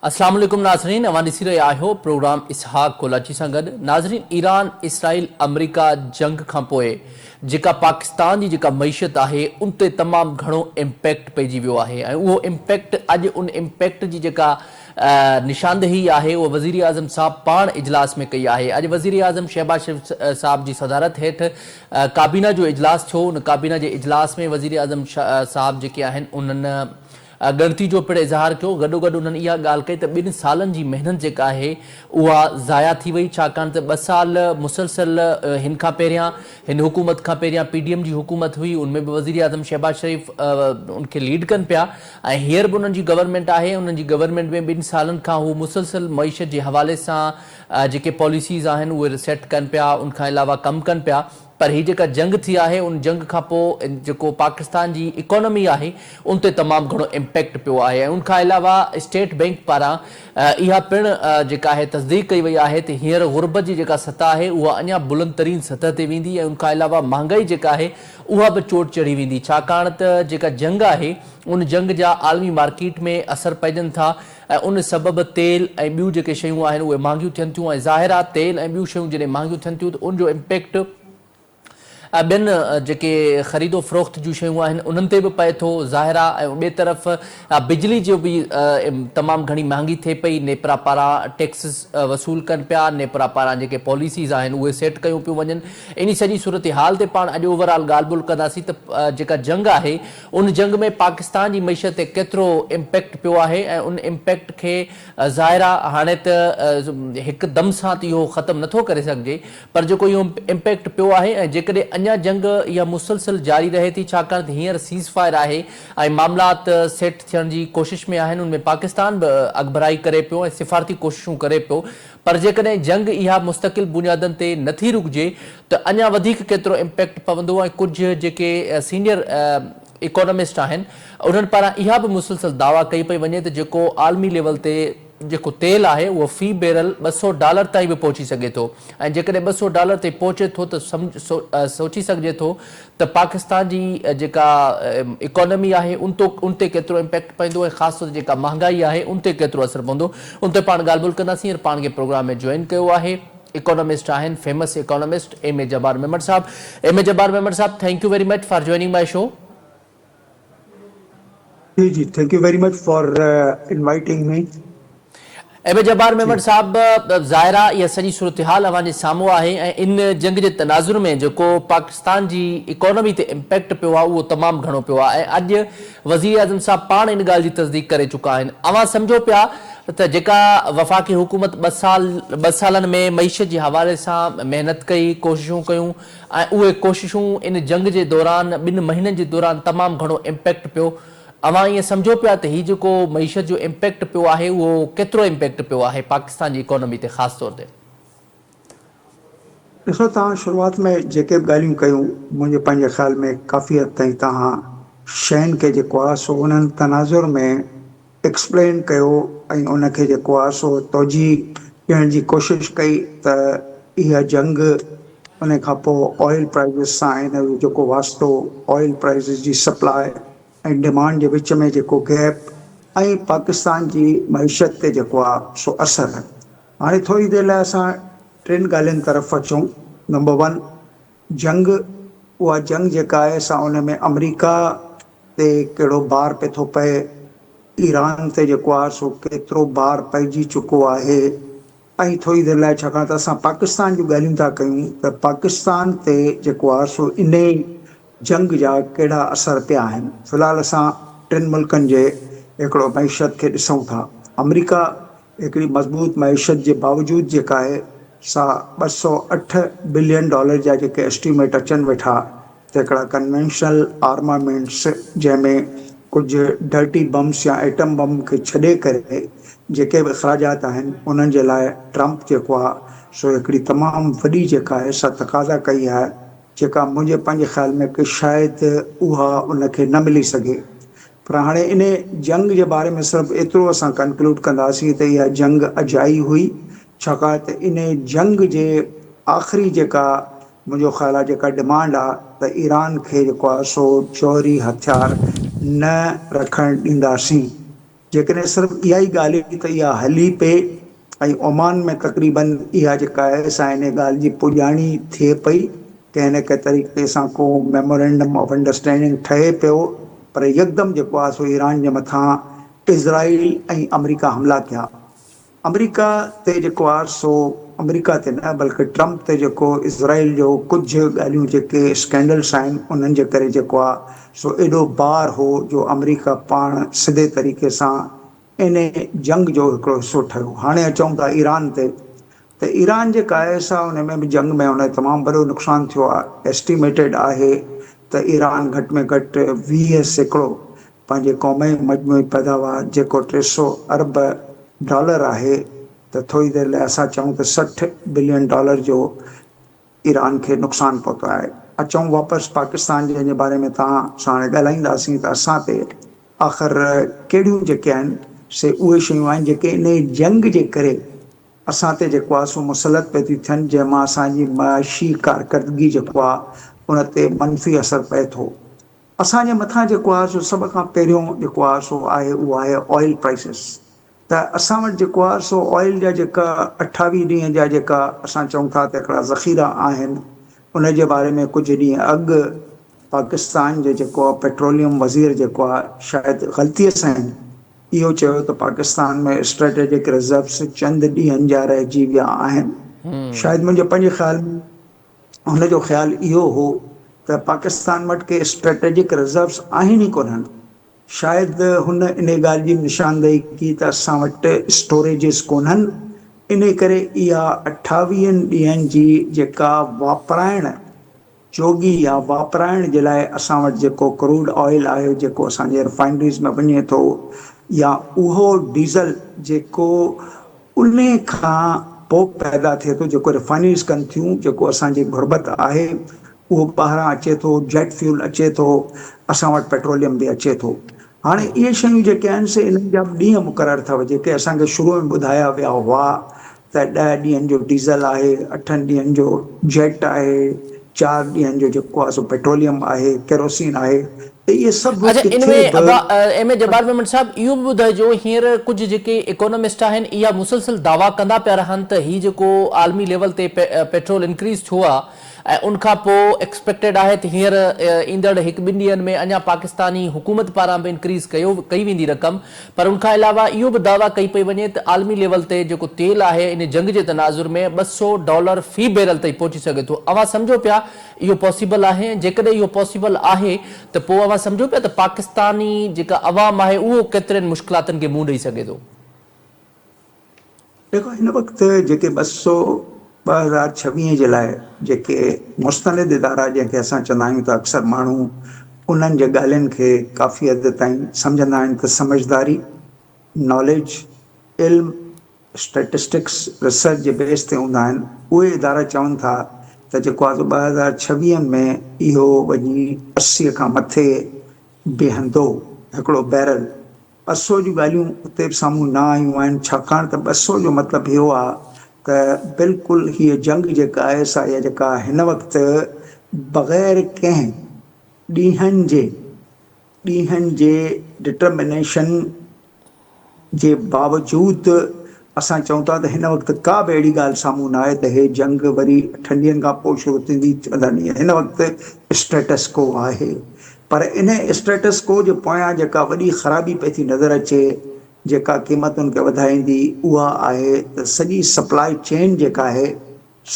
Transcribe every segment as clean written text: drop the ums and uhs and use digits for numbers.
اسلام عليڪم ناظرين اوهان ڏسي رهيا آهيو پروگرام اسحاق ڪولاچي سان گڏ ناظرين ايران اسرائيل آمريڪا جنگ کان پوء جيڪا پاڪستان جي جيڪا معيشت آهي ان تي تمام گهڻو امپيڪٽ پئجي ويو آهي ۽ اهو امپيڪٽ اڄ ان امپيڪٽ جي جيڪا نشاندهي آهي اها وزيراعظم صاحب پاڻ اجلاس ۾ ڪئي آهي اڄ وزيراعظم شهباز شريف صاحب جي صدارت هيٺ ڪابينا جو اجلاس ٿيو ان ڪابينا جي اجلاس ۾ وزيراعظم صاحب جيڪي آهن انهن ڳڻتي جو پڻ اظهار ڪيو، گڏوگڏ انهن اها ڳالهه ڪئي ته ٻن سالن جي محنت جيڪا آهي اها ضايع ٿي وئي ڇاڪاڻ ته ٻه سال مسلسل هن کان پهريان هن حڪومت کان پهريان پي ڊي ايم جي حڪومت هئي ان ۾ به وزيراعظم شهباز شريف ان کي ليڊ ڪن پيا ۽ هينئر به انهن جي گورنمينٽ آهي انهن جي گورنمينٽ ۾ ٻن سالن کان هو مسلسل معيشت جي حوالي سان جيڪي پاليسيز آهن اهي سيٽ ڪن پيا ان کان علاوه ڪم ڪن پيا پر هي جيڪا جنگ ٿي آهي ان جنگ کان پوء جيڪو پاڪستان جي اڪانومي آهي ان تي تمام گهڻو امپيڪٽ پيو آهي ۽ ان کان علاوه اسٽيٽ بئنڪ پاران اها پڻ جيڪا آهي تصديق ڪئي وئي آهي ته هينئر غربت جي جيڪا سطح آهي اها اڃا بلند ترين سطح تي ويندي ۽ ان کان علاوه مهانگائي جيڪا آهي اها به چوٽ چڙهي ويندي ڇاڪاڻ ته جيڪا جنگ آهي ان جنگ جا عالمي مارڪيٽ ۾ اثر پئجن ٿا ۽ ان سبب تيل ۽ ٻيون جيڪي شيون آهن اهي مهانگيون ٿين ٿيون ۽ ظاهر آهي تيل ۽ ٻيون شيون جڏهن مهانگيون ٿين ٿيون ته ان جو امپيڪٽ ٻين جيڪي خريد و فروخت جون شيون آهن انهن تي به پئي ٿو ظاهر آهي ۽ ٻئي طرف بجلي جو به تمام گهڻي مهانگي ٿئي پئي نيپرا پاران ٽيڪسز وصول ڪن پيا نيپرا پاران جيڪي پاليسيز آهن اهي سيٽ ڪيون پيون وڃن انهي سڄي صورتحال تي پاڻ اڄ اوور آل ڳالهه ٻولهه ڪنداسين ته جيڪا جنگ آهي ان جنگ ۾ پاڪستان جي معيشت تي ڪيترو امپيڪٽ پيو آهي ۽ ان امپيڪٽ کي ظاهر آ هاڻي ته هڪ دم سان ته اهو ختم نٿو ڪري سگهجي پر جيڪو اهو امپيڪٽ پيو آهي ۽ جيڪڏهن اڃا جنگ اها مسلسل جاري رهي ٿي ڇاڪاڻ ته هينئر سيز فائر آهي ۽ معاملات سيٽ ٿيڻ جي ڪوشش ۾ آهن ان ۾ پاڪستان به اڳڀرائي ڪري پيو ۽ سفارتي ڪوششون ڪري پيو پر جيڪڏهن جنگ اها مستقل بنيادن تي نه ٿي رڪجي ته اڃا وڌيڪ ڪيترو امپيڪٽ پوندو ۽ ڪجهه جيڪي سينيئر اڪانومسٽ آهن انهن پاران اها به مسلسل دعويٰ ڪئي پئي وڃي ته جيڪو عالمي ليول تي جيڪو تيل آهي اهو في بيرل 200 ڊالر تائين به پهچي سگهي ٿو ۽ جيڪڏهن 200 ڊالر تي پهچي ٿو ته سوچي سگهجي ٿو ته پاڪستان جي جيڪا اڪانومي آهي ان تو ان تي ڪيترو امپيڪٽ پوندو ۽ خاص طور تي جيڪا مهانگائي آهي ان تي ڪيترو اثر پوندو ان تي پاڻ ڳالهه ٻولهه ڪنداسين هينئر پاڻ کي پروگرام ۾ جوائن ڪيو آهي اڪانومسٽ آهن famous economist M A Jabbar Memon صاحب ايم اي جبار ميمڻ صاحب thank you very much for joining my show. G G thank you very much for inviting me. M A Jabbar Memon صاحب ظاهر آ اها سڄي صورتحال اوهان جي سامهون آهي ۽ ان جنگ جي تناظر ۾ جيڪو پاڪستان جي اڪانومي تي امپيڪٽ پيو آهي اهو تمام گهڻو پيو آهي ۽ اڄ وزيراعظم صاحب پاڻ ان ڳالهه جي تصديق ڪري چڪا آهن اوهان سمجهو پيا ته جيڪا وفاقي حڪومت ٻه سال ٻه سالن ۾ معيشت جي حوالي سان محنت ڪئي ڪوششون ڪيون ۽ اهي ڪوششون ان جنگ جي دوران ٻن مهينن جي دوران تمام گهڻو امپيڪٽ پيو اوهان ائين سمجهو پيا ته هي جيڪو معيشت جو امپيڪٽ پيو آهي اهو ڪيترو امپيڪٽ پيو آهي پاڪستان جي اڪانومي تي خاص طور تي؟ ڏسو توهان شروعات ۾ جيڪي به ڳالهيون ڪيون منهنجي پنهنجي خيال ۾ ڪافي حد تائين توهان شين کي جيڪو آهي سو انهن تناظر ۾ ايڪسپلين ڪيو ۽ ان کي جيڪو آهي سو توجيهه ڏيڻ جي ڪوشش ڪئي ته اها جنگ ان کان پوء آئل پرائيزز سان ان جو جيڪو واسطو آئل پرائيزز جي سپلاء ۽ ڊمانڊ جي وچ ۾ جيڪو گيپ ۽ پاڪستان جي معيشت تي جيڪو آ سو اثر. هاڻي ٿوري دير لاء اسان ٽن ڳالهين طرف اچون. نمبر ون جنگ، اها جنگ جيڪا آهي سا ان ۾ آمريڪا تي ڪهڙو بار پئي ٿو پئي، ايران تي جيڪو آ سو ڪيترو بار پئجي چڪو آهي، ۽ ٿوري دير لاء ڇاڪاڻ ته اسان پاڪستان جون ڳالهيون ٿا ڪيون ته پاڪستان تي جيڪو آهي سو انهي جنگ جا ڪهڙا اثر پيا آهن. في الحال اسان ٽن ملڪن جي هڪڙو معيشت کي ڏسون ٿا. آمريڪا هڪڙي مضبوط معيشت جي باوجود جيڪا آهي سا 208 بلين ڊالر جا جيڪي اسٽيميٽ اچن ويٺا ته هڪڙا ڪنوينشنل آرمامينٽس جنهن ۾ ڪجهه ڊرٽي بمس يا ايٽم بم کي ڇڏي ڪري جيڪي به اخراجات آهن انهن جي لاء ٽرمپ جيڪو آهي سو هڪڙي تمام وڏي جيڪا آهي سا تقاضا ڪئي آهي جيڪا منهنجي پنهنجي خيال ۾ ڪي شايد اها ان کي نه ملي سگهي پر هاڻي انهي جنگ جي باري ۾ صرف ايترو اسان ڪنڪلوڊ ڪنداسين ته اها جنگ اجائي هئي ڇاڪاڻ ته انهي جنگ جي آخري جيڪا منهنجو خيال آهي جيڪا ڊمانڊ آ ته ايران کي جيڪو آ سو جوهري هٿيار نه رکڻ ڏينداسين. جيڪڏهن صرف اها ئي ڳالهه هئي ته اها هلي پئي ۽ اومان ۾ تقريبن اها جيڪا آهي سا انهي ڳالهه جي پڄاڻي ٿئي پئي، ڪنهن نه ڪنهن طريقي سان ڪو ميمورينڊم آف انڊرسٽينڊنگ ٺهي پيو پر يڪدم جيڪو آهي سو ايران جي مٿان اسرائيل ۽ آمريڪا حملا ڪيا. آمريڪا تي جيڪو آهي سو آمريڪا تي نه بلڪه ٽرمپ تي جيڪو اسرائيل جو ڪجهه ڳالهيون جيڪي اسڪينڊلس آهن انهن جي ڪري جيڪو آهي سو ايڏو بار هو جو آمريڪا پاڻ سڌي طريقي سان انهي جنگ جو هڪڙو حصو ٺهيو. هاڻي اچون ٿا ايران تي ته ايران جيڪا آهي سا ان ۾ به جنگ ۾ ان جو تمام وڏو نقصان ٿيو آهي ايسٽيميٽيڊ آهي ته ايران گهٽ ۾ گهٽ 20% پنهنجي قومي مجموعي پيداوار جيڪو 300 ارب ڊالر آهي ته ٿوري دير لاء اسان چئون ته 60 بلين ڊالر جو ايران کي نقصان پهتو آهي. اچون واپس پاڪستان جنهن جي باري ۾ توهان سان هاڻي ڳالهائينداسين ته اسان تي آخر ڪهڙيون جيڪي آهن سي اهي شيون آهن جيڪي انهي جنگ جي ڪري اسان تي جيڪو آهي سو مسلط پئي ٿيون ٿين جنهن مان اسان جي معاشي ڪارڪردگي جيڪو آهي ان تي منفي اثر پئي ٿو. اسان جي مٿان جيڪو آهي سو سڀ کان پهريون جيڪو آهي سو آهي اهو آهي آئل پرائسز ته اسان وٽ جيڪو آهي سو آئل جا جيڪا 28 ڏينهن جا جيڪا اسان چئون ٿا ته هڪڙا ذخيرا آهن ان جي باري ۾ ڪجهه ڏينهن اڳ پاڪستان جي جيڪو آهي پيٽروليم وزير جيڪو آهي شايد غلطي سان ئي اهو چيو ته پاڪستان ۾ اسٽريٽجڪ رزروس چند ڏينهن جا رهجي ويا آهن شايد منهنجي پنهنجي خيال ۾ هن جو خيال اهو هو ته پاڪستان وٽ ڪي اسٽريٽجڪ رزروز آهن ئي ڪونهن. شايد هن انهي ڳالهه جي به نشاندهي ڪئي ته اسان وٽ اسٽوريجز ڪونهن، انهي ڪري اها اٺاويهن ڏينهن جي جيڪا واپرائڻ جوڳي يا واپرائڻ جي لاء اسان وٽ جيڪو ڪروڊ آئل آهي جيڪو اسان جي رفائنريز ۾ وڃي ٿو يا اهو ڊيزل جيڪو انهي کان پوء پيدا ٿئي ٿو جيڪو ريفائنريز ڪن ٿيون جيڪو اسان جي گهربت آهي اهو ٻاهران اچي ٿو جيٽ فيول اچي ٿو اسان وٽ پيٽروليم به اچي ٿو هاڻي اهي شيون جيڪي آهن سي انهن جا به ڏينهن مقرر اٿو جيڪي اسان کي شروع ۾ ٻڌايا ويا هئا ته ڏهه ڏينهن جو ڊيزل آهي اٺن ڏينهن جو جيٽ آهي چار ڏينهن جو جيڪو آهي سو پيٽروليم آهي ڪيروسين آهي ته اهي سڀ اڇا ان ڪٿي ۾ به ابا ايم اي جبار ميمڻ صاحب اهو به ٻڌائجو هينئر ڪجهه جيڪي اڪانومسٽ آهن اها مسلسل دعويٰ ڪندا پيا رهن ته هي جيڪو عالمي ليول تي پيٽرول انڪريز ٿيو آهي ۽ ان کان پوء ايڪسپيڪٽيڊ آهي ته هينئر ايندڙ هڪ ٻن ڏينهن ۾ اڃا پاڪستاني حڪومت پاران به انڪريز ڪيو ڪئي ويندي رقم پر ان کان علاوه اهو به دعويٰ ڪئي پئي وڃي ته عالمي ليول تي جيڪو تيل آهي ان جنگ جي تناظر ۾ 200 ڊالر في بيرل تائين پهچي سگهي ٿو اوهان سمجهو پيا اهو پاسيبل آهي ۽ جيڪڏهن اهو پاسيبل آهي ته پوء اوهان سمجهو پيا ته پاڪستاني جيڪا عوام آهي اهو ڪيترين مشڪلاتن کي منهن ڏئي سگهي ٿو؟ ڏيکو هن وقت جيڪي 200 2026 جي لاء جيڪي مستند ادارا جنهن کي اسان چوندا آهيون ته اڪثر ماڻهو انهن جي ڳالهين کي ڪافي حد تائين سمجهندا آهن ته سمجهداري، ناليج، علم، اسٽيٽسٽڪس ريسرچ جي بيس تي هوندا آهن اهي ادارا چون ٿا ته جيڪو آهي سو 2026 ۾ اهو وڃي 80 کان مٿي بيهندو هڪڙو بيرل 200 جون ڳالهيون اتي به سامهون نه آيون آهن ڇاڪاڻ ته 200 جو مطلب اهو آهي ته بلڪل هيء جنگ جيڪا آهي سا اها جيڪا هن وقت بغير ڪنهن ڏينهن جي ڏينهن جي ڊٽرمنيشن جي باوجود اسان چئون ٿا ته هن وقت ڪا به اهڙي ڳالهه سامهون نه آهي ته هي جنگ وري اٺن ڏينهن کان پوء شروع ٿيندي چوندن ڏينهن هن وقت اسٽيٽس ڪو آهي پر ان اسٽيٽس ڪو جي پويان جيڪا وڏي خرابي پئي ٿي نظر اچي جيڪا قيمتن کي وڌائيندي اها آهي ته سڄي سپلاء چين جيڪا آهي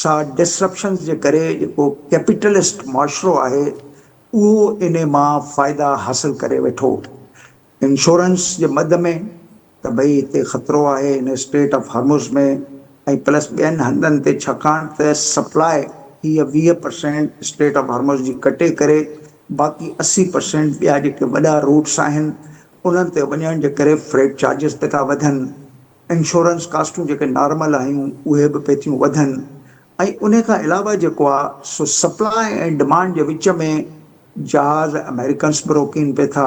سا ڊسرپشنز جي ڪري جيڪو ڪيپيٽلسٽ معاشرو آهي اهو انهي مان فائدا حاصل ڪري ويٺو. انشورنس جي مد ۾ ته ڀئي هتي خطرو آهي هن اسٽريٽ آف هرمز ۾ ۽ پلس ٻين هنڌن تي ڇاڪاڻ ته سپلاء هيء 20 پرسينٽ اسٽريٽ آف هرمز جي ڪٽي ڪري باقي 80 پرسينٽ ٻيا جيڪي وڏا روٽس آهن انهن تي وڃڻ جي ڪري فريٽ چارجز پئي ٿا وڌن. انشورنس ڪاسٽون جيڪي نارمل آهيون اهي به پئي ٿيون وڌن ۽ انهي کان علاوه جيڪو آ سو سپلاء ۽ ڊمانڊ جي وچ ۾ جهاز آمريڪنس به روڪين پئي ٿا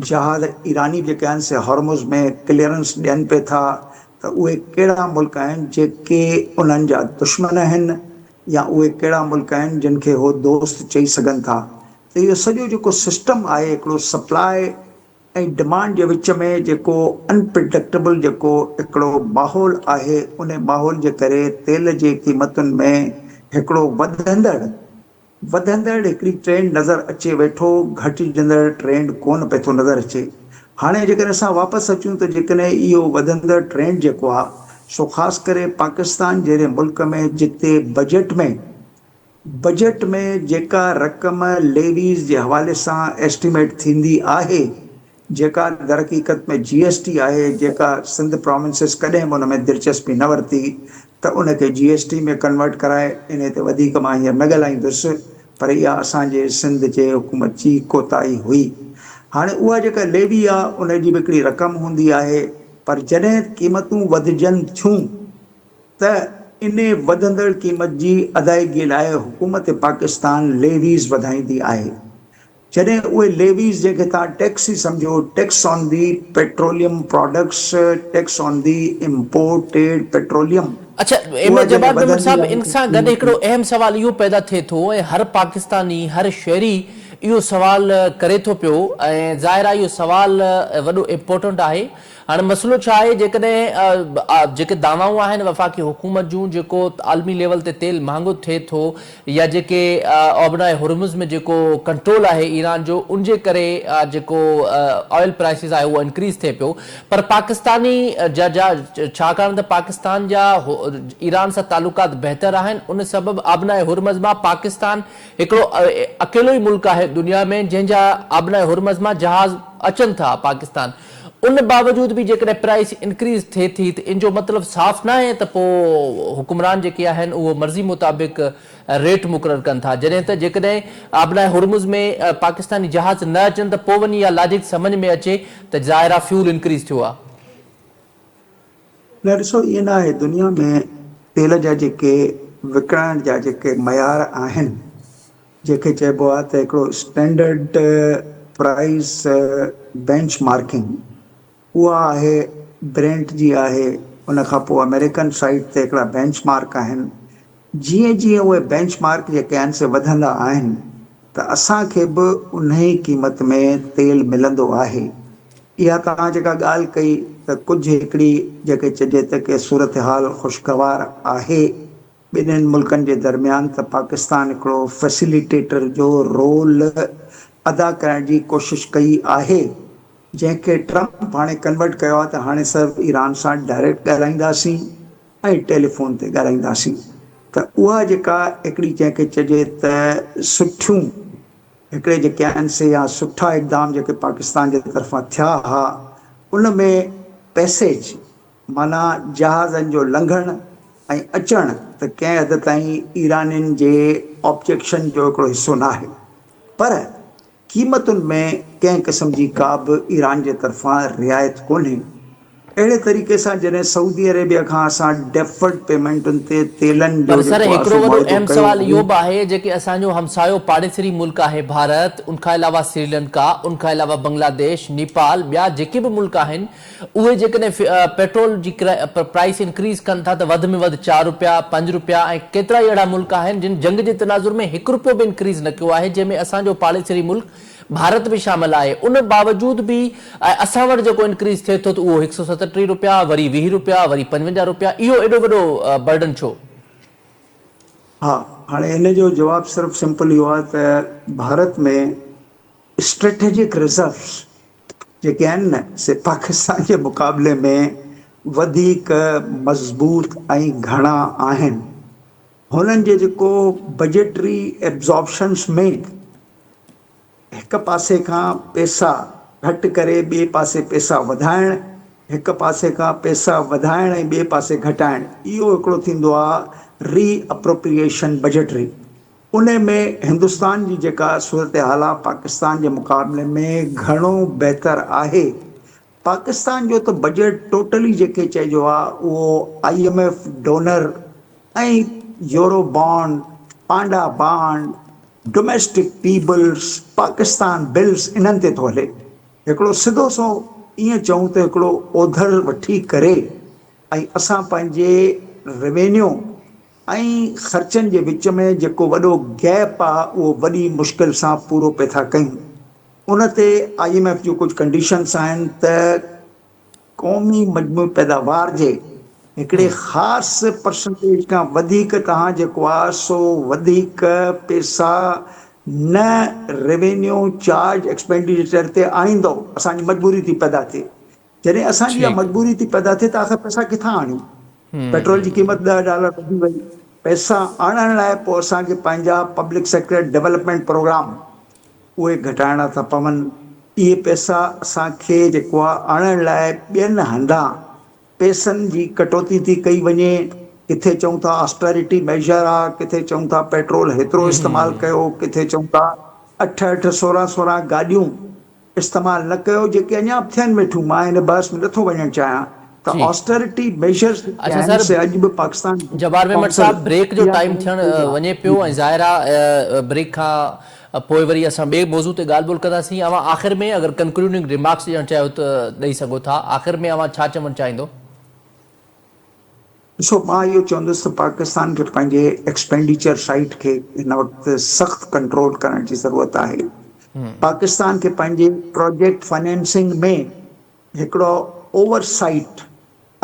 جهاز ايراني به جيڪي آهن سي هارمز ۾ ڪليئرنس ڏين پئي ٿا ته اهي ڪهڙا ملڪ آهن جيڪي انهن جا دشمن آهن يا اهي ڪهڙا ملڪ آهن جن کي هو دوست چئي سگهن ٿا ته اهو سڄو جيڪو سسٽم آهي هڪڙو سپلاء. ۽ ڊمانڊ جي وچ ۾ جيڪو انپريڊڪٽيبل جيڪو هڪڙو ماحول آهي انهي ماحول جي ڪري تيل جي قيمتن ۾ هڪڙو وڌندڙ وڌندڙ هڪڙي ٽرينڊ نظر اچي ويٺو گهٽجندڙ ٽرينڊ ڪونه پئي ٿو نظر اچي. هاڻي جيڪڏهن اسان واپس اچون ته جيڪڏهن اهو وڌندڙ ٽرينڊ جيڪو آهي سو خاص ڪري پاڪستان جهڙي ملڪ ۾ جتي بجيٽ ۾ بجيٽ ۾ جيڪا رقم ليويز جي حوالي سان ايسٽيميٽ ٿيندي آهي، جيڪا درحقيقت ۾ جي ايس ٽي آهي، جيڪا سنڌ پراونسز ڪڏهن به ان ۾ دلچسپي نه ورتي ته ان کي جي ايس ٽي ۾ ڪنورٽ ڪرائي، انهي تي وڌيڪ مان هينئر نه ڳالهائيندس، پر اها اسان جي سنڌ جي حڪومت جي ڪوتاهي هئي. هاڻي اها جيڪا ليوي آهي، ان جي به هڪڙي رقم هوندي آهي، پر جڏهن قيمتون وڌجن ٿيون، ته انهي وڌندڙ قيمت جي ادائيگي لاء حڪومت پاڪستان ليويز وڌائيندي آهي. جڏهن اهي ليويز جنهن کي توهان ٽيڪس ئي سمجهو، tax on the petroleum products, tax on the imported petroleum, اڇا ايم اها اي جڏهن جبار ميمڻ وڌندي صاحب آهي ان ته سان گڏ هڪڙو اهم سوال اهو پيدا ٿئي ٿو ۽ هر پاڪستاني هر شهري اهو سوال ڪري ٿو پيو ۽ ظاهر آهي اهو سوال وڏو امپورٽنٽ آهي هاڻي مسئلو ڇا آهي جيڪڏهن جيڪي دعوائون آهن وفاقي حڪومت جون جيڪو عالمي ليول تي تيل مهانگو ٿئي ٿو يا جيڪي آبناء هرمز ۾ جيڪو ڪنٽرول آهي ايران جو ان جي ڪري جيڪو آئل پرائسز آهي اهو انڪريز ٿئي پيو پر پاڪستاني جا جا ڇاڪاڻ ته پاڪستان جا ايران سان تعلقات بهتر آهن ان سبب آبناء هرمز مان پاڪستان هڪڙو اڪيلو ئي ملڪ آهي دنيا ۾ جنهن جا آبناء هرمز مان جهاز اچن ٿا پاڪستان ان باوجود به جيڪڏهن پرائس انڪريز ٿئي ٿي ته ان جو مطلب صاف ناهي ته پوء حڪمران جيڪي آهن اهو مرضي مطابق ريٽ مقرر ڪن ٿا جڏهن ته جيڪڏهن آبناء هرمز ۾ پاڪستاني جهاز نه اچن ته پوء وڃي اها لاجڪ سمجهه ۾ اچي ته ظاهر آهي فيول انڪريز ٿيو آهي. نه ڏسو ائين نه آهي دنيا ۾ تيل جا جيڪي وڪڻڻ جا جيڪي معيار آهن جنهن کي چئبو آهي ته هڪڙو اسٽينڊرڊ پرائس بينچ مارڪنگ اها آهي برينٽ جي آهي ان کان پوء آمريڪن سائيڊ تي هڪڙا بينچ مارڪ آهن جيئن جيئن اهي بينچ مارڪ جيڪي آهن سي وڌندا آهن ته اسان کي به انهي قيمت ۾ تيل ملندو آهي اها توهان جيڪا ڳالهه ڪئي ته ڪجهه هڪڙي جيڪي چئجي ته ڪي صورتحال خوشگوار آهي ٻنهين ملڪن جي درميان ته پاڪستان هڪڙو فيسليٽيٽر جو رول ادا ڪرڻ جي ڪوشش ڪئي آهي جنهن کي ٽرمپ هاڻي ڪنورٽ ڪيو آهي ته هاڻي صرف ايران سان ڊائريڪٽ ڳالهائينداسين ۽ ٽيليفون تي ڳالهائينداسين ته اها جيڪا هڪڙي جنهن کي چئجي ته سٺيون هڪڙي جيڪي آهن سي يا سٺا اقدام جيڪي پاڪستان جي طرفان ٿيا ها ان ۾ پئسيج معنيٰ جهازن جو لنگهڻ ۽ اچڻ ته ڪنهن حد تائين ايرانين جي آبجيڪشن جو هڪڙو حصو ناهي پر قيمتن ۾ ڪنهن قسم جي ڪا به ايران جي طرفان رعايت ڪونهي. اهڙي طريقي سان جڏهن سعودي عريبيا کان اسان ڊيفرڊ پيمينٽن تي تيلن جو پر سر جيڪو آهي هڪڙو سو وڏو معاهدو اهم ڪيو سوال هو. اهو به آهي جيڪي اسان جو همسايو پاڙيسري ملڪ آهي ڀارت ان کان علاوه سريلنڪا ان کان علاوه بنگلاديش نيپال ٻيا جيڪي به ملڪ آهن اهي جيڪڏهن پيٽرول جي پرائس انڪريز ڪن ٿا ته وڌ ۾ وڌ چار روپيا، پنج روپيا ۽ ڪيترائي اهڙا ملڪ آهن جن جنگ جي تناظر ۾ هڪ روپيو به انڪريز نه ڪيو آهي جنهن ۾ اسان جو پاڙيسري ملڪ ڀارت به شامل آهي ان باوجود به اسان وٽ جيڪو انڪريز ٿئي ٿو ته اهو هڪ سئو ستٽيهه روپيا وري 20 روپيا وري 55 روپيا اهو ايڏو وڏو برڊن ڇو؟ ها هاڻي ان جو جواب صرف سمپل اهو آهي ته ڀارت ۾ اسٽريٽجڪ رزروز جيڪي آهن نه سي پاڪستان جي مقابلي ۾ وڌيڪ مضبوط ۽ گهڻا آهن. هنن جي جيڪو بجيٽري ايبزارپشنس ۾ هڪ پاسي کان پئسا گهٽ ڪري ٻئي پاسي پئسا وڌائڻ، هڪ پاسي کان پئسا وڌائڻ ۽ ٻئي پاسي گهٽائڻ اهو هڪڙو ٿيندو آهي ري اپروپريئيشن بجيٽري. انهي ۾ هندستان جي جيڪا صورتحال آ پاڪستان جي مقابلي ۾ گهڻو بهتر آهي. پاڪستان جو ته بجيٽ ٽوٽلي جيڪي چئجو آ اهو I M F donor ۽ euro bond, panda bond, domestic T bills, Pakistan bills انهن تي ٿو هلي. هڪڙو سڌو سنئون ائين چئون ته هڪڙو اوڌر وٺي ڪري ۽ اسان پنهنجي روينيو ۽ خرچن جي وچ ۾ جيڪو وڏو گيپ آ اهو وڏي مشڪل سان پورو پئي ٿا ڪيون. ان تي I M F جون ڪجهه ڪنڊيشنس آهن ته قومي مجموعي پيداوار جي هڪڙي خاص پرسنٽيج کان وڌيڪ توهان جيڪو آهي سو وڌيڪ پيسا نه ريونيو چارج ايڪسپينڊيچر تي آڻيندو اسان جي مجبوري ٿي پيدا ٿئي جڏهن اسان جي اها مجبوري ٿي پيدا ٿئي ته آخر پئسا ڪٿان آڻيون پيٽرول جي قيمت 10 ڊالر وڌي وئي پئسا آڻڻ لاء پوء اسان کي پنهنجا پبلڪ سيڪٽر ڊولپمينٽ پروگرام اهي گهٽائڻا ٿا پون. اهي پئسا اسان کي جيڪو آ آڻڻ لاء ٻين هنڌان پئسن جي ڪٽوتي ٿي ڪئي وڃي. ڪٿي چئون ٿا آسٽريٽي ميجر آ، ڪٿي چئون ٿا پيٽرول هيترو استعمال ڪيو، ڪٿي چئون ٿا اٺ اٺ سورهن سورهن گاڏيون استعمال نه ڪيو جيڪي اڃا به ٿين ويٺيون. مان ان بحث ۾ نٿو وڃڻ چاهيان ته آسٽريٽي ميجرز جيڪي آهن سي اڄ به پاڪستان جبار ميمڻ صاحب بريڪ جو ٽائيم ٿيڻ وڃي پيو ۽ ظاهر آ بريڪ کان پوء وري اسان ٻئي موضوع تي ڳالهه ٻولهه ڪنداسين. اوهان آخر ۾ اگر ڪنڪلوڊنگ ريمارڪس ڏيڻ چاهيو ته ڏئي سگهو ٿا. آخر ۾ اوهان ڇا چوڻ چاهيندو؟ ڏسو مان اهو چوندس ته پاڪستان کي پنهنجي ايڪسپينڊيچر سائيڊ کي هن وقت سخت ڪنٽرول ڪرڻ جي ضرورت آهي. پاڪستان کي پنهنجي پراجيڪٽ فنانسنگ ۾ هڪڙو اوور سائيٽ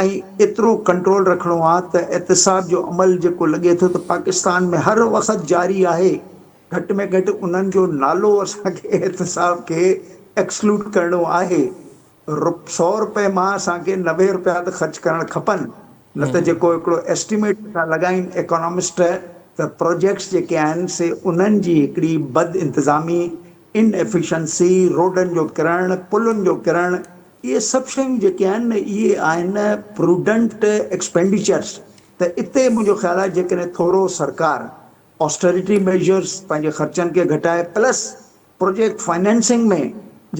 ۽ ايترو ڪنٽرول رکڻو آ ته احتساب جو عمل جيڪو لڳي ٿو ته پاڪستان ۾ هر وقت جاري آهي گهٽ ۾ گهٽ انهن جو نالو اسان کي احتساب کي ايڪسڪلوڊ ڪرڻو آهي سو روپئي مان اسان کي 90 روپيا ته خرچ ڪرڻ کپن نه ته جيڪو هڪڙو ايسٽيميٽ ٿا لڳائين ايڪانامسٽ ته پروجيڪٽس جيڪي آهن سي انهن جي هڪڙي بد انتظامي ان ايفيشنسي، روڊن جو ڪرڻ، پلن جو ڪرڻ، اهي سڀ شيون جيڪي آهن نه اهي آهن پروڊنٽ ايڪسپينڊيچرس ته اتي منهنجو خيال آهي جيڪڏهن ٿورو سرڪار آسٽريٽي ميجرز پنهنجي خرچن کي گهٽائي پلس پروجيڪٽ فائنانسنگ ۾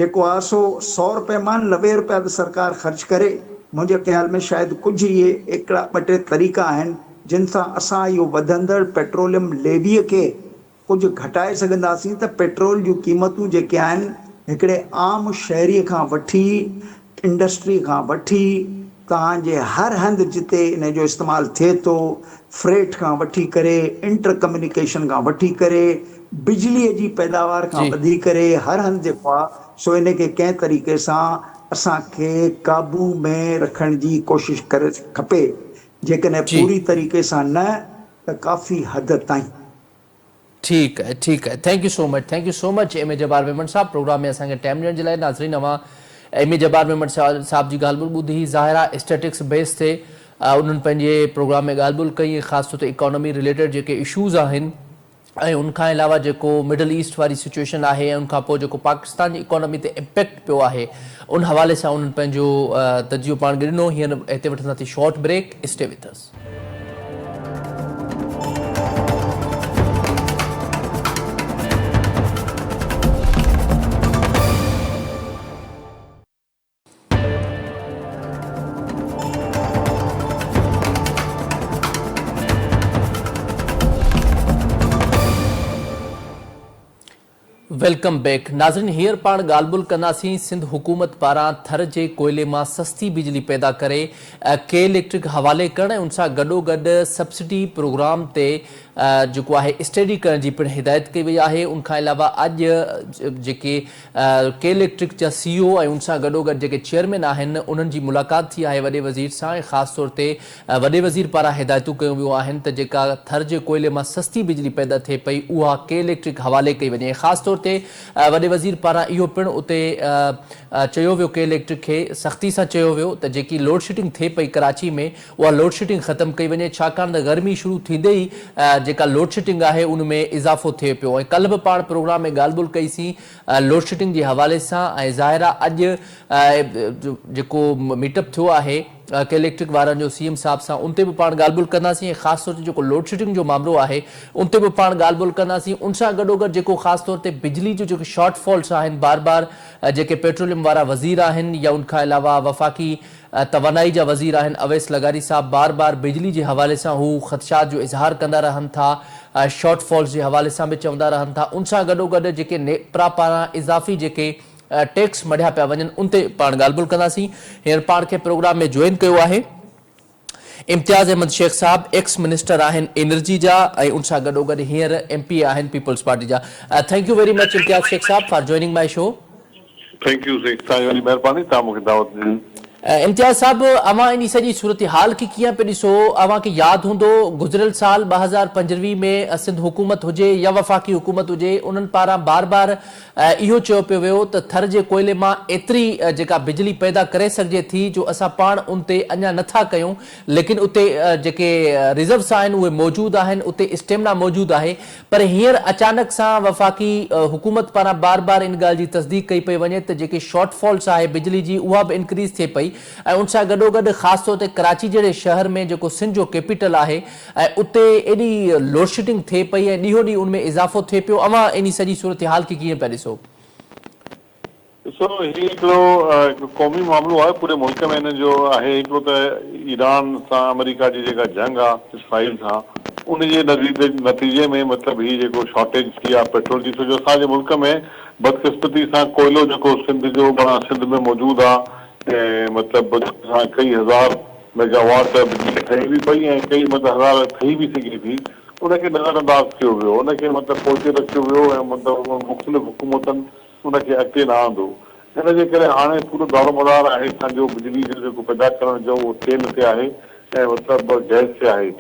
جيڪو آهي سو سئو روپئي مان 90 روپيا به سرڪار خرچ ڪري منهنجي خيال ۾ شايد ڪجهه اهي هڪڙا ٻه ٽي طريقا آهن جن سان اسان اهو وڌندڙ پيٽروليم ليوي کي ڪجهه گهٽائي سگهنداسين ته پيٽرول جون قيمتون جيڪي آهن هڪڙي عام شهري کان وٺي انڊسٽري کان وٺي توهان جي هر هنڌ جتي ان جو استعمال ٿئي ٿو فريٽ کان وٺي ڪري انٽر ڪميونيڪيشن کان وٺي ڪري بجلي جي پيداوار کان وڌي ڪري هر هنڌ جيڪو آهي سو ان کي ڪنهن طريقي سان اسان کي قابو ۾ رکڻ جي ڪوشش ڪري کپي جيڪڏهن پوري طريقي سان نه ته ڪافي حد تائين. ٺيڪ آهي ٺيڪ آهي thank you so much thank you so much M A Jabbar Memon صاحب پروگرام ۾ اسان کي ٽائيم ڏيڻ جي لاء ناظرين اوهان ايم اي جبار ميمڻ صاحب جي ڳالهه ٻولهه ٻڌي ظاهر آهي اسٽيٽڪس بيس تي انهن پنهنجي پروگرام ۾ ڳالهه ٻولهه ڪئي ۽ خاص طور تي اڪانومي رليٽيڊ جيڪي اشوز آهن ۽ ان کان علاوه جيڪو مڊل ايسٽ واري سچويشن آهي ۽ ان کان پوء جيڪو پاڪستان جي اڪانومي تي امپيڪٽ پيو آهي ان حوالي سان انهن پنهنجو تجزيو پاڻ کي ڏنو هينئر هتي وٺنداسين short break stay with us. Welcome back ناظرين هينئر پاڻ ڳالهه ٻولهه ڪنداسين سنڌ حڪومت پاران ٿر جي ڪوئلي مان سستي بجلي پيدا ڪري ڪي اليڪٽرڪ حوالي ڪرڻ ۽ ان سان گڏوگڏ سبسڊي پروگرام تي جيڪو آهي اسٽڊي ڪرڻ جي پڻ هدايت ڪئي وئي آهي ان کان علاوه اڄ جيڪي ڪي اليڪٽرڪ جا سي او ۽ ان سان گڏوگڏ جيڪي چيئرمين آهن انهن جي ملاقات ٿي آهي وڏي وزير سان ۽ خاص طور تي وڏي وزير پاران هدايتون ڪيون ويون آهن ته جيڪا ٿر جي ڪوئلي مان سستي بجلي پيدا ٿئي پئي اها ڪي اليڪٽرڪ حوالي ڪئي وڃي ۽ خاص طور تي وڏي وزير پاران اهو پڻ اتي چيو ويو ڪي اليڪٽرڪ کي سختي سان چيو ويو ته جيڪي لوڊشيڊنگ ٿئي پئي ڪراچي ۾ اها لوڊشيڊنگ ختم ڪئي وڃي ڇاڪاڻ ته گرمي شروع ٿيندي ئي جيڪا لوڊشيڊنگ آهي ان ۾ اضافو ٿئي پيو ۽ ڪلهه به پاڻ پروگرام ۾ ڳالهه ٻولهه ڪئي سين لوڊشيڊنگ جي حوالي سان ۽ ظاهر آهي اڄ جيڪو ميٽ اپ ٿيو آهي ڪي اليڪٽرڪ وارن جو سي ايم صاحب سان ان تي به پاڻ ڳالهه ٻولهه ڪنداسين ۽ خاص طور تي جيڪو لوڊشيڊنگ جو مامرو آهي ان تي به پاڻ ڳالهه ٻولهه ڪنداسين ان سان گڏوگڏ جيڪو خاص طور تي بجلي جو جيڪي شارٽ فالس آهن بار بار جيڪي پيٽروليم وارا وزير آهن يا ان کان علاوه وفاقي توانائي جا وزير آهن اويس لغاري صاحب بار بار بجلي جي حوالي سان هو خدشات جو اظهار ڪندا رهن ٿا شارٽ فالس جي حوالي سان به چوندا رهن ٿا ان سان گڏوگڏ جيڪي نيپرا پاران اضافي جيڪي ٽيڪس مڙهيا پيا وڃن ان تي پاڻ ڳالهه ٻولهه ڪنداسين هينئر پاڻ کي پروگرام ۾ جوائن ڪيو آهي امتياز احمد شيخ صاحب ايڪس منسٽر آهن انرجي جا ۽ ان سان گڏو گڏ هينئر ايم پي اي آهن پيپلز پارٽي جا thank you very much Imtiaz Shaikh صاحب for joining my show. Thank you سائين توهان جي وڏي مهرباني توهان مون کي دعوت ڏني. امتياز صاحب اوهان انهي سڄي صورتحال کي ڪيئن پيا ڏسو اوهان کي ياد هوندو گذريل سال 2025 ۾ سنڌ حڪومت هجي يا وفاقي حڪومت هجي انهن پاران بار بار اهو چيو پيو ويو ته ٿر جي ڪوئلي مان ايتري جيڪا بجلي پيدا ڪري سگهجي ٿي جو اسان پاڻ ان تي اڃا نه ٿا ڪيون ليڪن اتي جيڪي ريزروس آهن اهي موجود آهن اتي اسٽيمنا موجود آهي پر هينئر اچانڪ سان وفاقي حڪومت پاران بار بار ان ڳالهه جي تصديق ڪئي پئي وڃي ته جيڪي شارٽ فالس آهي بجلي جي اها به انڪريز ٿئي پئي ۽ ان سان گڏوگڏ خاص طور تي ڪراچي جهڙي شهر ۾ جيڪو سنڌ جو ڪيپيٽل آهي ۽ اتي ايڏي لوڊشيڊنگ ٿئي پئي ۽ ڏينهون ڏينهن ان ۾ اضافو ٿئي پيو اوهان انهي سڄي صورتحال کي ڪيئن پيا ڏسو؟ ڏسو هي هڪڙو هڪ قومي معاملو آهي پوري ملڪ ۾ ان جو آهي هڪڙو ته ايران سان آمريڪا جي جيڪا جنگ آ اسرائيل سان ان جي نتيجي ۾ مطلب هي جيڪو شارٽيج ٿي آ پيٽرول جي ڇو جو اسان جي ملڪ ۾ بدقسمتي سان ڪوئلو جيڪو سنڌ جو معنيٰ سنڌ ۾ موجود آ ۽ مطلب سان ڪئي هزار ميگا واٽ بجلي ٺهي به پئي ۽ ڪئي مطلب هزار ٺهي به سگهي ٿي ان کي نظر انداز ڪيو ويو ان کي مطلب پوئتي رکيو ويو ۽ مطلب مختلف حڪومتن ان کي اڳتي نه آندو. ان جي ڪري هاڻي پورو دارومدار آهي اسان جو بجلي جو جيڪو پيدا ڪرڻ جو اهو تيل تي آهي ۽ مطلب گئس تي آهي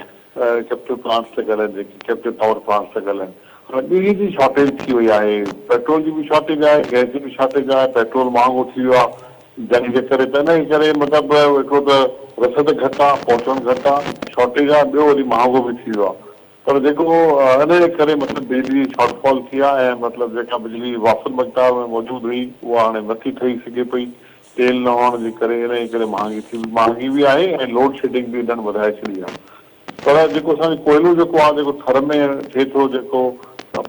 ڪيپٽو پلانٽس لڳل آهن جيڪي ڪيپٽو پاور پلانٽس لڳل آهن هاڻي ٻنهي جي شارٽيج ٿي وئي آهي پيٽرول جي به شارٽيج آهي گئس جي به شارٽيج آهي پيٽرول مهانگو ٿي ويو آهي جنگ جي ڪري ته ان جي ڪري مطلب هڪڙو ته رسد گهٽ آهي پهچڻ گهٽ آهي شارٽيج آهي ٻيو وري مهانگو به ٿي ويو آهي پر جيڪو انهيء ڪري مطلب بجلي جي شارٽ فال ٿي آهي ۽ مطلب جيڪا بجلي وافر مقدار ۾ موجود هئي اها هاڻي نٿي ٺهي سگهي پئي تيل نه هئڻ جي ڪري انهيء ڪري مهانگي ٿي مهانگي به آهي ۽ لوڊ شيڊنگ به انهن وڌائي ڇڏي آهي پر جيڪو اسان جو ڪوئلو جيڪو آهي جيڪو ٿر ۾ ٿئي ٿو جيڪو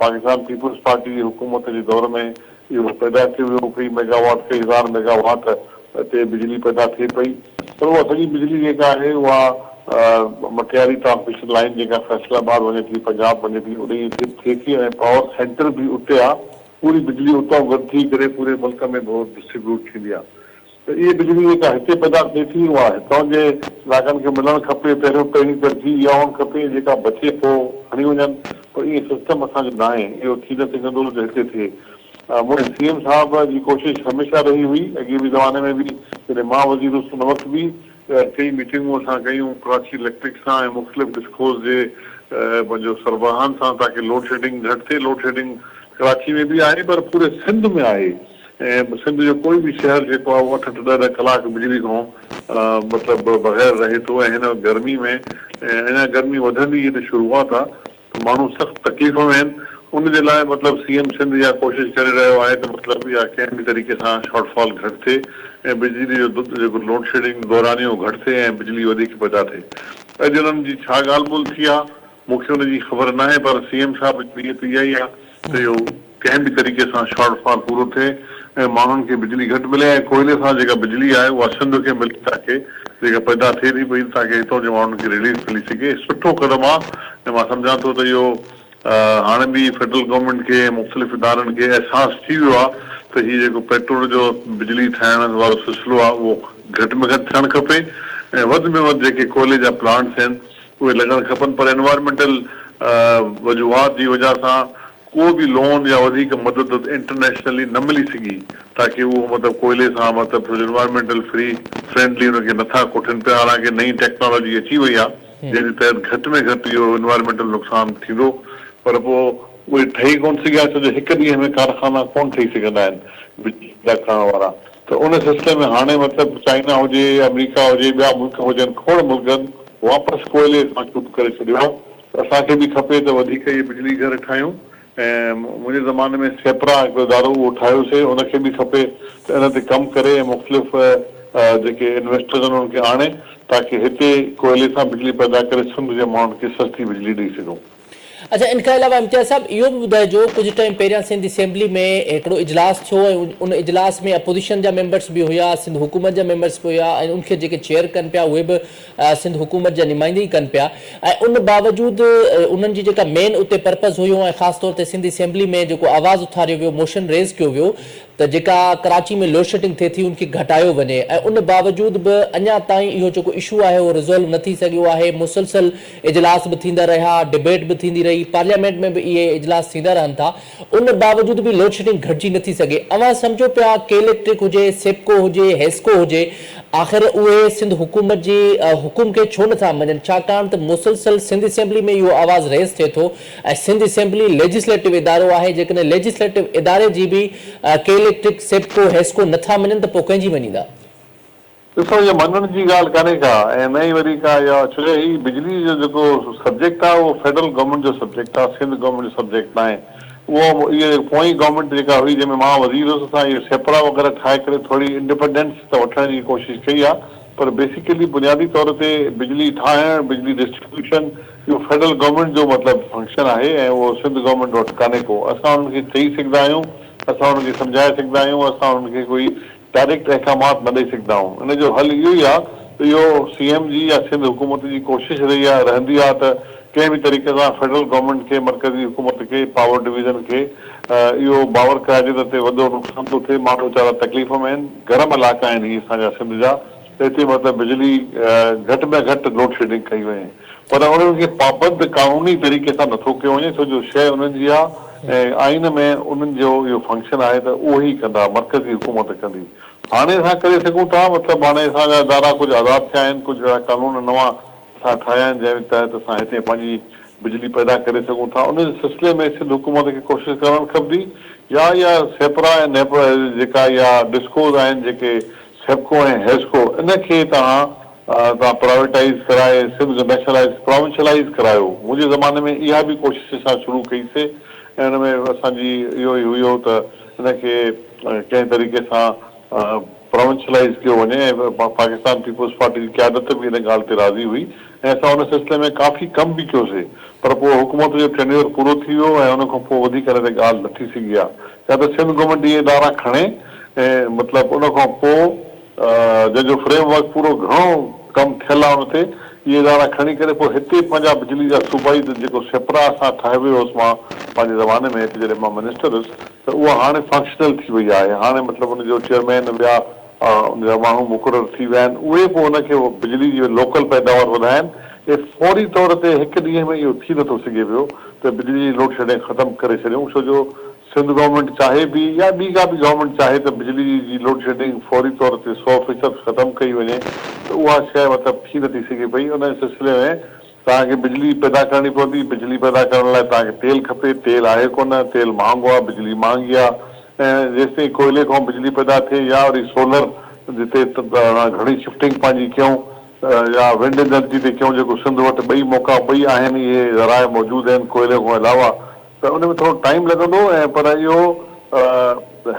پاڪستان پيپلز پارٽي جي حڪومت جي دور ۾ اهو پيدا ٿيو ويو ڪئي ميگا واٽ ڪئي هزار ميگا واٽ تي بجلي پيدا ٿئي پئي پر اها سڄي بجلي جيڪا آهي اها مٽياري ٽرانسميشن لائين جيڪا فيصل آباد وڃي ٿي پنجاب وڃي ٿي اڏهي ٿئي ٿي ۽ پاور سينٽر به اتي آ پوري بجلي اتان گڏ ٿي ڪري پوري ملڪ ۾ به ڊسٽريبيوٽ ٿيندي آ ته اهي بجلي جيڪا هتي پيدا ٿئي ٿي اها هتان جي علائقن کي ملڻ کپي، پهريون پهرين ترجيح اها هئڻ کپي ۽ جيڪا بچي پوء کڻي وڃن پر ائين سسٽم اسان جو ناهي، اهو ٿي نه سگهندو جو هتي ٿئي. منهنجي سي ايم صاحب جي ڪوشش هميشه رهي هئي، اڳي به زماني ۾ به جڏهن مان وزير هوس ان وقت به ڪئي ميٽنگون اسان ڪيون ڪراچي اليڪٽرڪ سان ۽ مختلف ڊسڪوز جي پنهنجو سربراهن سان تاڪه لوڊشيڊنگ گهٽ ٿئي، لوڊشيڊنگ ڪراچي ۾ به آهي پر پوري سنڌ ۾ آهي. ۽ سنڌ جو ڪوئي به شهر جيڪو آهي اهو اٺ اٺ ڏهه ڏهه ڪلاڪ بجلي کان مطلب بغير رهي ٿو ۽ هن گرمي ۾ ۽ اڃا گرمي وڌندي هي ته شروعات آهي ته ماڻهو سخت تڪليف ۾ آهن ان جي لاء مطلب سي ايم سنڌ اها ڪوشش ڪري رهيو آهي ته مطلب اها ڪنهن به طريقي سان شارٽ فال گهٽ ٿئي ۽ بجلي جو جيڪو لوڊ شيڊنگ دورانيو گهٽ ٿئي ۽ بجلي وڌيڪ پيدا ٿئي اڄ انهن جي ڇا ڳالهه ٻولهه ٿي آهي مون کي ان جي خبر ناهي پر سي ايم صاحب جي نيت اها ئي آهي ته اهو ڪنهن به طريقي سان شارٽ فال پورو ٿئي ۽ ماڻهن کي بجلي گهٽ ملي ۽ ڪوئلي سان جيڪا بجلي آهي اها سنڌ کي ملي تاڪه جيڪا پيدا ٿئي ٿي پئي تاڪه هتان جي ماڻهن کي رليف ملي سگهي سٺو قدم آهي ۽ مان سمجهان ٿو ته اهو هاڻي به فيڊرل گورنمينٽ کي ۽ مختلف ادارن کي احساس ٿي ويو آهي ته هي جيڪو پيٽرول جو بجلي ٺاهڻ وارو سلسلو آهي اهو گهٽ ۾ گهٽ ٿيڻ کپي ۽ وڌ ۾ وڌ جيڪي ڪوئلي جا پلانٽس آهن اهي لڳڻ کپن پر انوائرمينٽل وجوهات جي وجهه سان ڪو به لون يا وڌيڪ مدد انٽرنيشنلي نه ملي سگهي تاڪه اهو مطلب ڪوئلي سان مطلب ڇو جو انوائرمينٽل فري فرينڊلي ان کي نٿا ڪوٺين پيا حالانڪه نئين ٽيڪنالاجي اچي وئي آهي جنهن جي تحت گهٽ ۾ گهٽ اهو انوائرمينٽل نقصان ٿيندو پر پوء اهي ٺهي ڪونه سگهيا ڇو جو هڪ ڏينهن ۾ ڪارخانا ڪونه ٺهي سگهندا آهن بجلي پيدا ڪرڻ وارا ته ان سلسلي ۾ هاڻي مطلب چائنا هجي، آمريڪا هجي، ٻيا ملڪ هجن کوڙ ملڪن واپس ڪوئلي سان شروع ڪري ڇڏيو آهي ته اسان کي به کپي ته وڌيڪ اهي بجلي گهر ٺاهيون ۽ منهنجي زماني ۾ سيپرا هڪڙو ادارو اهو ٺاهيوسي ان کي به کپي ته ان تي ڪم ڪري ۽ مختلف جيڪي انويسٽرز آهن انهن کي آڻي تاڪه هتي ڪوئلي سان بجلي پيدا ڪري سنڌ جي ماڻهن کي سستي بجلي ڏئي سگهون. اڇا ان کان علاوه امتياز صاحب اهو به ٻڌائجو ڪجهه ٽائيم پهريان سنڌ اسيمبلي ۾ هڪڙو اجلاس ٿيو ۽ ان اجلاس ۾ اپوزيشن جا ميمبرس به هيا سنڌ حڪومت جا ميمبرس به هيا ۽ ان کي جيڪي چيئر ڪن پيا اهي به سنڌ حڪومت جا نمائندا ئي ڪن پيا ۽ ان باوجود انهن جي جيڪا مين اتي پرپز هيو ۽ خاص طور تي سنڌ اسيمبلي ۾ جيڪو آواز اٿاريو ويو موشن ريز ڪيو ويو ته جيڪا ڪراچي ۾ لوڊشيڊنگ ٿئي ٿي ان کي گهٽايو وڃي ۽ ان باوجود به اڃا تائين اهو جيڪو اشو آهي اهو ريزولو نه ٿي سگهيو آهي مسلسل اجلاس به ٿيندا رهيا ڊبيٽ به ٿيندي رهي. رهي، پارليامينٽ ۾ به اهي اجلاس ٿيندا رهن ٿا، ان باوجود به لوڊشيڊنگ گهٽجي نٿي سگهي. اوهان سمجهو پيا ڪي اليڪٽرڪ هجي، سيپڪو هجي، حيسڪو هجي، آخر اهي سنڌ حڪومت جي حڪم کي ڇو نٿا مڃن؟ ڇاڪاڻ ته مسلسل سنڌ اسيمبلي ۾ اهو آواز ريز ٿئي ٿو ۽ سنڌ اسيمبلي ليجسليٽو ادارو آهي، جيڪڏهن ليجسليٽو اداري جي به ڪي اليڪٽرڪ، سيپڪو، حيسڪو نٿا مڃن ته پوء ڪنهن جي مڃيندا؟ ڏسو اها مڃڻ جي ڳالهه ڪانهي ڪا ۽ نه ئي وري ڪا اها ڇو جو هي بجلي جو جيڪو سبجيڪٽ آهي اهو فيڊرل گورنمينٽ جو سبجيڪٽ آهي سنڌ گورنمينٽ جو سبجيڪٽ ناهي اهو اهي پوئين گورنمينٽ جيڪا هئي جنهن ۾ مان وزير هيس اسان اهو سيپرا وغيره ٺاهي ڪري ٿوري انڊيپنڊنس ته وٺڻ جي ڪوشش ڪئي آهي پر بيسيڪلي بنيادي طور تي بجلي ٺاهڻ بجلي ڊسٽريبيوشن اهو فيڊرل گورنمينٽ جو مطلب فنڪشن آهي ۽ اهو سنڌ گورنمينٽ وٽ ڪانهي ڪو اسان انهن کي چئي سگهندا آهيون اسان انهن کي سمجهائي سگهندا آهيون اسان انهن کي ڪوئي ڊائريڪٽ احڪامات نه ڏئي سگهندا آهيون. ان جو حل اهو ئي آهي ته اهو سي ايم جي يا سنڌ حڪومت جي ڪوشش رهي آهي رهندي آهي ته ڪنهن به طريقي سان فيڊرل گورنمينٽ کي مرڪزي حڪومت کي پاور ڊويزن کي اهو باور ڪرائجي ته هتي وڏو نقصان ٿو ٿئي ماڻهو ويچارا تڪليف ۾ آهن گرم علائقا آهن هي اسان جا سنڌ جا ته هتي مطلب بجلي گهٽ ۾ گهٽ لوڊ شيڊنگ ڪئي وڃي پر انهن کي پابند قانوني طريقي سان نٿو ڪيو وڃي ڇو جو شيء انهن جي آهي ۽ آئين ۾ انهن جو اهو فنڪشن آهي ته اهو ئي ڪندا مرڪزي حڪومت ڪندي هاڻي اسان ڪري سگهون ٿا مطلب هاڻي اسان جا ادارا ڪجهه آزاد ٿيا آهن ڪجهه اهڙا قانون نوان اسان ٺاهيا آهن جنهن تحت اسان هتي پنهنجي بجلي پيدا ڪري سگهون ٿا ان سلسلي ۾ سنڌ حڪومت کي ڪوشش ڪرڻ کپندي يا اها سيپرا ۽ نيپرا جيڪا اها ڊسڪوز آهن جيڪي سيپڪو ۽ حيسڪو ان کي توهان توهان پرائيويٽائيز ڪرائي سنڌ جو نيشنلائيز پراونشلائيز ڪرايو منهنجي زماني ۾ اها به ڪوشش اسان شروع ڪئي سي ۽ ان ۾ اسان جي اهو ئي هيو ته ان کي ڪنهن طريقي سان پراونشلائيز ڪيو وڃي ۽ پاڪستان پيپلز پارٽي جي قيادت به ان ڳالهه تي راضي هئي ۽ اسان ان سلسلي ۾ ڪافي ڪم به ڪيو سي پر پوء حڪومت جو ٽينيور پورو ٿي ويو ۽ ان کان پوء وڌيڪ ان تي ڳالهه نه ٿي سگهي آهي يا ته سنڌ گورنمينٽ اهي ادارا کڻي ۽ مطلب ان کان پوء جنهن جو فريم ورڪ پورو گهڻو ڪم ٿيل آهي ان تي اهي ادارا کڻي ڪري پوء هتي پنهنجا بجلي جا صوبائي جيڪو سيپرا اسان ٺاهي ويو هوس مان پنهنجي زماني ۾ هتي جڏهن مان منسٽر هيس ته اها هاڻي فنڪشنل ٿي وئي آهي هاڻي مطلب ان جو چيئرمين ٻيا ان جا ماڻهو مقرر ٿي ويا آهن اهي پوء ان کي بجلي جي لوڪل پيداوار وڌائين ۽ فوري طور تي هڪ ڏينهن ۾ اهو ٿي نٿو سگهي پيو ته بجلي جي لوڊشيڊنگ ختم ڪري ڇڏيون ڇو جو سنڌ گورنمينٽ چاهي به يا ٻي ڪا به گورنمينٽ چاهي ته بجلي جي لوڊشيڊنگ فوري طور تي 100% ختم ڪئي وڃي ته اها شيء مطلب ٿي نٿي سگهي پئي ان سلسلي ۾ توهان کي بجلي پيدا ڪرڻي پوندي بجلي پيدا ڪرڻ لاء توهان کي تيل کپي تيل آهي ڪونه تيل مهانگو آهي بجلي مهانگي آهي ۽ جيستائين ڪوئلي کان بجلي پيدا ٿئي يا وري سولر جتي گهڻي شفٽنگ پنهنجي ڪيون يا ونڊ انرجي تي ڪيون جيڪو سنڌ وٽ ٻئي موقعا ٻئي آهن اهي ذرائع موجود آهن ڪوئلي کان علاوه ته ان ۾ ٿورو ٽائيم لڳندو ۽ پر اهو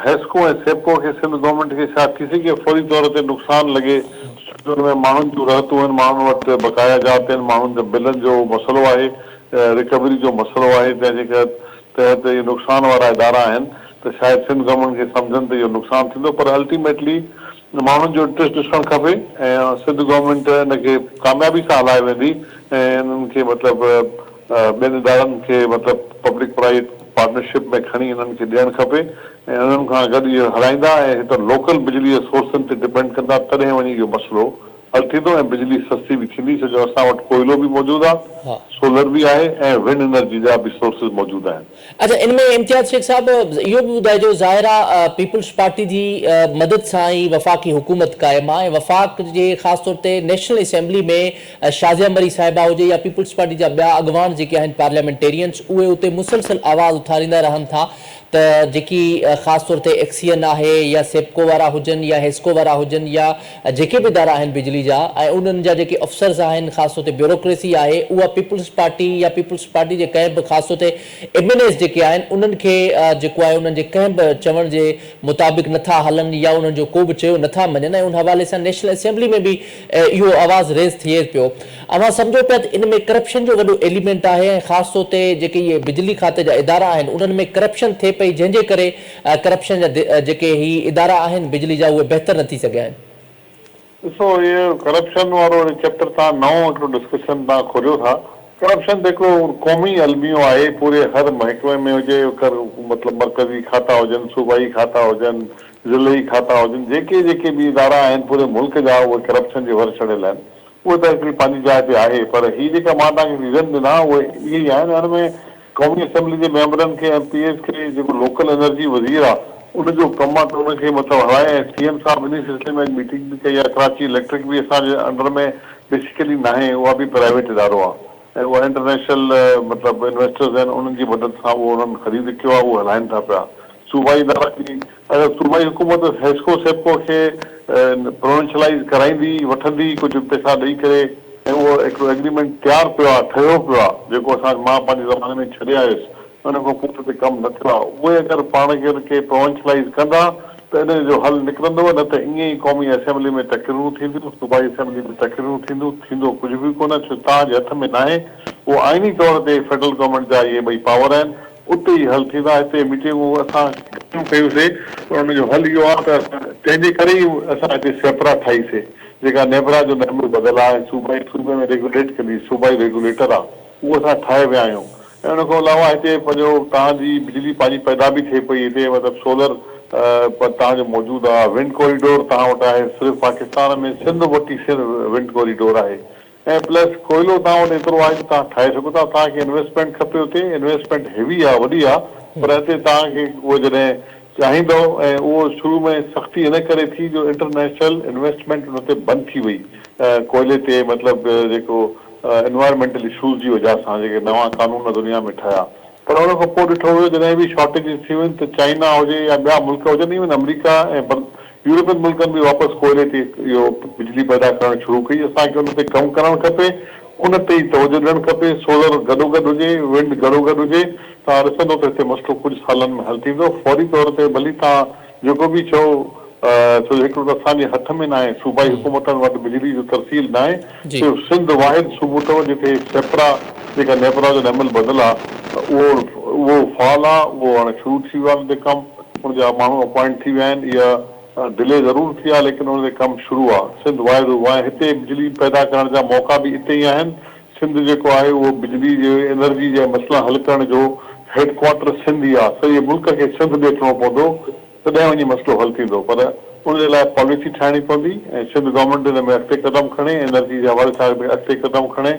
حيسڪو ۽ سيپڪو کي سنڌ گورنمينٽ کي شايد ٿي سگهي فوري طور تي نقصان لڳي ڇو جو ان ۾ ماڻهن جون رهتون آهن ماڻهن وٽ بقايا جات آهن ماڻهن جا بلن جو مسئلو آهي رڪوري جو مسئلو آهي تنهن جي تحت اهي نقصان وارا ادارا آهن ته شايد سنڌ گورنمينٽ کي سمجهن ته اهو نقصان ٿيندو پر الٽيميٽلي ماڻهن جو انٽريسٽ ڏسڻ کپي ۽ سنڌ گورنمينٽ ان کي ڪاميابي سان هلائي ويندي ۽ انهن کي مطلب ٻين ادارن کي مطلب پبلڪ پرائيويٽ پارٽنرشپ ۾ کڻي انهن کي ڏيڻ کپي ۽ انهن کان گڏ اهو هلائيندا ۽ هتان لوڪل بجلي جي سورسن تي ڊپينڊ ڪندا تڏهن وڃي اهو مسئلو حل ٿيندو ۽ بجلي سستي به ٿيندي ڇو جو اسان وٽ ڪوئلو به موجود آهي سولر به آهي ۽ ونڊ انرجي جا به سورسز موجود آهن. اڇا ان ۾ امتياز شيخ صاحب اهو به ٻڌائجو ظاهر آ پيپلز پارٽي جي مدد سان ئي وفاقي حڪومت قائم آ ۽ وفاق جي خاص طور تي نيشنل اسيمبلي ۾ شازيه مري صاحبه هجي يا پيپلز پارٽي جا ٻيا اڳواڻ جيڪي آهن پارليامينٽيرينز اهي اتي مسلسل آواز اٿاريندا رهن ٿا ته جيڪي خاص طور تي ايڪسيئن آهي يا سيپڪو وارا هجن يا حيسڪو وارا هجن يا جيڪي به ادارا آهن بجلي جا ۽ انهن جا جيڪي افسرز آهن خاص طور تي بيوروڪريسي آهي اها پيپلز پارٽي يا پيپلز پارٽي جي ڪنهن به خاص طور تي ايم اين ايز جيڪي آهن انهن کي جيڪو آهي انهن جي ڪنهن به چوڻ جي مطابق نٿا هلن يا انهن جو ڪو به چيو نٿا مڃن ۽ ان حوالي سان نيشنل اسيمبلي ۾ به اهو آواز ريز ٿئي پيو. اوهان سمجهو پيا ته ان ۾ ڪرپشن جو وڏو ايليمينٽ آهي ۽ خاص طور تي جيڪي اهي بجلي کاتي جا ادارا آهن انهن ۾ ڪرپشن ٿئي پئي جنهن جي ڪري ڪرپشن جا جيڪي هي ادارا آهن بجلي جا اهي بهتر نه ٿي سگهيا آهن. ڏسو اهو ڪرپشن وارو چيپٽر توهان نئون هڪڙو ڊسڪشن توهان کوليو ٿا. ڪرپشن ته هڪڙو قومي الميو آهي پوري هر محڪمي ۾ هجي مطلب مرڪزي کاتا هجن صوبائي کاتا هجن ضلعي کاتا هجن جيڪي جيڪي به ادارا آهن پوري ملڪ جا اهي ڪرپشن جي ور چڙهيل آهن. اهو ته هڪڙي پنهنجي جاء تي آهي پر هي جيڪا مان توهان کي ريزن ڏنا اهي اهي ئي آهن ۽ ان ۾ قومي اسيمبلي جي ميمبرن کي ايم پي ايز کي جيڪو لوڪل انرجي وزير آ ان جو ڪم آ ته ان کي مطلب هلائي ۽ سي ايم صاحب انهي سلسلي ۾ اڄ ميٽنگ به ڪئي آ ڪراچي اليڪٽرڪ به اسان جي انڊر ۾ بيسيڪلي ناهي اها به پرائيويٽ ادارو آ ۽ اها انٽرنيشنل مطلب انويسٽرز آهن انهن جي مدد سان اهو انهن خريد ڪيو آ اهو هلائن ٿا پيا صوبائي ادارا به اگر صوبائي حڪومت حيسڪو سيپڪو کي پروونشلائيز ڪرائيندي، وٺندي ڪجهه پئسا ڏئي ڪري ۽ اهو هڪڙو ايگريمينٽ تيار پيو آهي، ٺهيو پيو آهي، جيڪو اسان مان پنهنجي زماني ۾ ڇڏي آيس، ان کان پوء ان تي ڪم نه ٿيو آهي، اهي اگر پاڻ کي ان کي پروونشلائيز ڪندا ته ان جو حل نڪرندو نه ته ائين ئي قومي اسيمبلي ۾ تقريرون ٿينديون، صوبائي اسيمبلي ۾ تقريرون ٿينديون، ٿيندو ڪجهه به ڪونه ڇو توهان جي هٿ ۾ ناهي، اهو آئيني طور تي فيڊرل گورنمينٽ جا اهي ٻئي پاور آهن، اتي ئي حل ٿيندا. هتي ميٽنگون اسان گهڻيون ڪيون سي پر ان جو حل اهو آهي ته اسان تنهن جي ڪري ئي اسان هتي سيپرا ٺاهي سي جيڪا نيپرا جو نعم البدل آهي ۽ صوبائي صوبي ۾ ريگوليٽ ڪندي صوبائي ريگوليٽر آهي اهو اسان ٺاهي ويا آهيون ۽ ان کان علاوه هتي پنهنجو توهان جي بجلي پنهنجي پيدا به ٿئي پئي هتي مطلب سولر توهان جو موجود آهي ونڊ ڪوريڊور توهان وٽ آهي صرف پاڪستان ۾ سنڌ وٽ ئي ونڊ ڪوريڊور آهي ۽ پلس ڪوئلو توهان وٽ ايترو آهي جو توهان ٺاهي سگهو ٿا توهان کي انويسٽمينٽ کپي اتي انويسٽمينٽ هيوي آهي وڏي آهي پر هتي توهان کي اهو جڏهن چاهيندؤ ۽ اهو شروع ۾ سختي ان ڪري ٿي جو انٽرنيشنل انويسٽمينٽ ان تي بند ٿي وئي ڪوئلي تي مطلب جيڪو انوائرمينٽل اشوز جي وجه سان جيڪي نوان قانون دنيا ۾ ٺهيا پر ان کان پوء ڏٺو ويو جڏهن به شارٽيجز ٿيون آهن ته چائنا هجي يا ٻيا ملڪ هجن ايون آمريڪا ۽ يورپين ملڪن به واپس ڪوئلي تي اهو بجلي پيدا ڪرڻ شروع ڪئي اسان کي ان تي ڪم ڪرڻ کپي ان تي ئي توجه ڏيڻ کپي سولر گڏوگڏ هجي ونڊ گڏوگڏ هجي توهان ڏسندو ته هتي مسئلو ڪجهه سالن ۾ حل ٿيندو فوري طور تي ڀلي توهان جيڪو به چئو، ڇو جو هڪڙو ته اسان جي هٿ ۾ ناهي، صوبائي حڪومتن وٽ بجلي جو ترسيل ناهي، صرف سنڌ واحد صوبو اٿو جتي سيپرا جيڪا نيپرا جو نعم البدل آ اهو اهو فعال آ، اهو هاڻي شروع ٿي ويو آ ان تي ڪم، ان جا ماڻهو اپوائنٽ ٿي ويا آهن، اها ڊلي ضرور ٿي آ ليڪن ان تي ڪم شروع آ، سنڌ واحد صوبو آهي، هتي بجلي پيدا ڪرڻ جا موقعا به اتي ئي آهن، سنڌ جيڪو آهي اهو بجلي جي انرجي جا مسئلا حل ڪرڻ جو هيڊ ڪوارٽر سنڌ ئي آهي، سڄي ملڪ کي سنڌ ڏي اچڻو پوندو تڏهن وڃي مسئلو حل ٿيندو پر ان جي لاء پاليسي ٺاهڻي پوندي ۽ سنڌ گورنمينٽ ان ۾ اڳتي قدم کڻي انرجي جي حوالي سان اڳتي قدم کڻي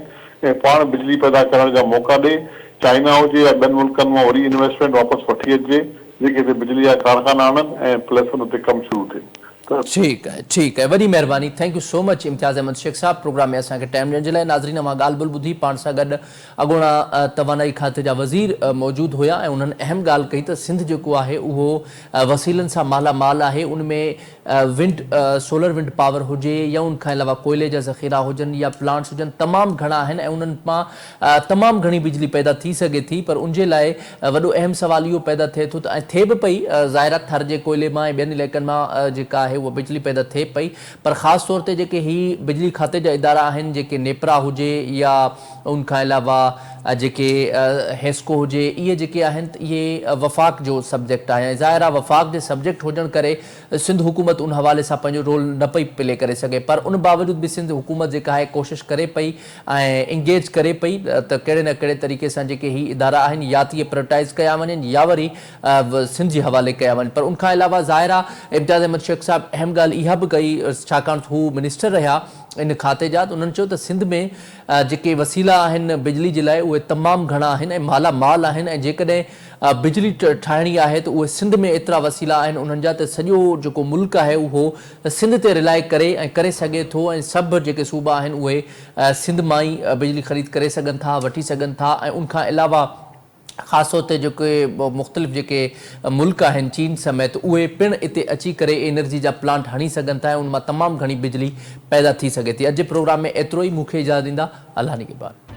۽ پاڻ بجلي پيدا ڪرڻ جا موقعا ڏي، چائنا هجي يا ٻين ملڪن مان وري انويسٽمينٽ واپس وٺي اچجي جيڪي هتي بجلي جا ڪارخانا آڻن ۽ پلس ان تي ڪم شروع ٿئي ته ٺيڪ آهي ٺيڪ آهي وڏي مهرباني thank you so much Imtiaz Ahmed Shaikh صاحب پروگرام ۾ اسان کي ٽائيم ڏيڻ جي لاء ناظرين اوهان ڳالهه ٻولهه ٻڌي پاڻ سان گڏ اڳوڻا توانائي کاتي جا وزير موجود هيا ۽ انهن اهم ڳالهه ڪئي ته سنڌ جيڪو آهي اهو وسيلن سان مالا مال آهي ان ۾ ونڊ سولر ونڊ پاور هجي يا ان کان علاوه ڪوئلي جا ذخيرا هجن يا پلانٽس هجن تمام گهڻا آهن ۽ انهن مان تمام گهڻي بجلي پيدا ٿي سگهي ٿي پر ان جي لاء وڏو اهم سوال اهو پيدا ٿئي ٿو ته ۽ ٿئي به پئي، ظاهر آهي ٿر جي ڪوئلي مان ۽ ٻين علائقن مان جيڪا آهي اها بجلي پيدا ٿئي پئي پر خاص طور تي جيڪي هي بجلي کاتي جا ادارا آهن جيڪي نيپرا هجي يا ان کان علاوه جيڪي حيسڪو هجي اهي جيڪي آهن ته اهي وفاق جو سبجيڪٽ آهي ۽ ظاهر آهي وفاق جي سبجيڪٽ هجڻ ڪري سنڌ حڪومت ان حوالي سان پنهنجو رول نه پئي پلي ڪري سگهي پر ان باوجود به سنڌ حڪومت جيڪا آهي ڪوشش ڪري پئي ۽ انگيج ڪري پئي ته ڪهڙي نه ڪهڙي طريقي سان جيڪي هي ادارا آهن يا ته اهي پرائيوٽائيز ڪيا وڃن يا وري سنڌ جي حوالي ڪيا وڃن پر ان کان علاوه ظاهر آهي امتياز احمد شيخ صاحب اهم ڳالهه اها به ڪئي ڇاڪاڻ ته هو منسٽر رهيا ان کاتي جا ته انهن چيو ته سنڌ ۾ جيڪي وسيلا آهن بجلي جي لاء اهي تمام گهڻا آهن ۽ مالا مال آهن ۽ جيڪڏهن بجلي ٺاهڻي آهي ته اهي سنڌ ۾ ايترا وسيلا آهن انهن جا ته سڄو جيڪو ملڪ آهي اهو سنڌ تي رلائي ڪري ۽ ڪري سگهي ٿو ۽ سڀ جيڪي صوبا آهن اهي سنڌ مان ئي بجلي خريد ڪري سگهن ٿا وٺي سگهن ٿا ۽ ان کان علاوه خاص طور تي جيڪي مختلف جيڪي ملڪ آهن چين سميت اهي پڻ اتي اچي ڪري انرجي جا پلانٽ هڻي سگهن ٿا ۽ ان مان تمام گهڻي بجلي پيدا ٿي سگهي ٿي اڄ جي پروگرام ۾ ايترو ئي مون کي اجازت ڏيندا الله نگهبان.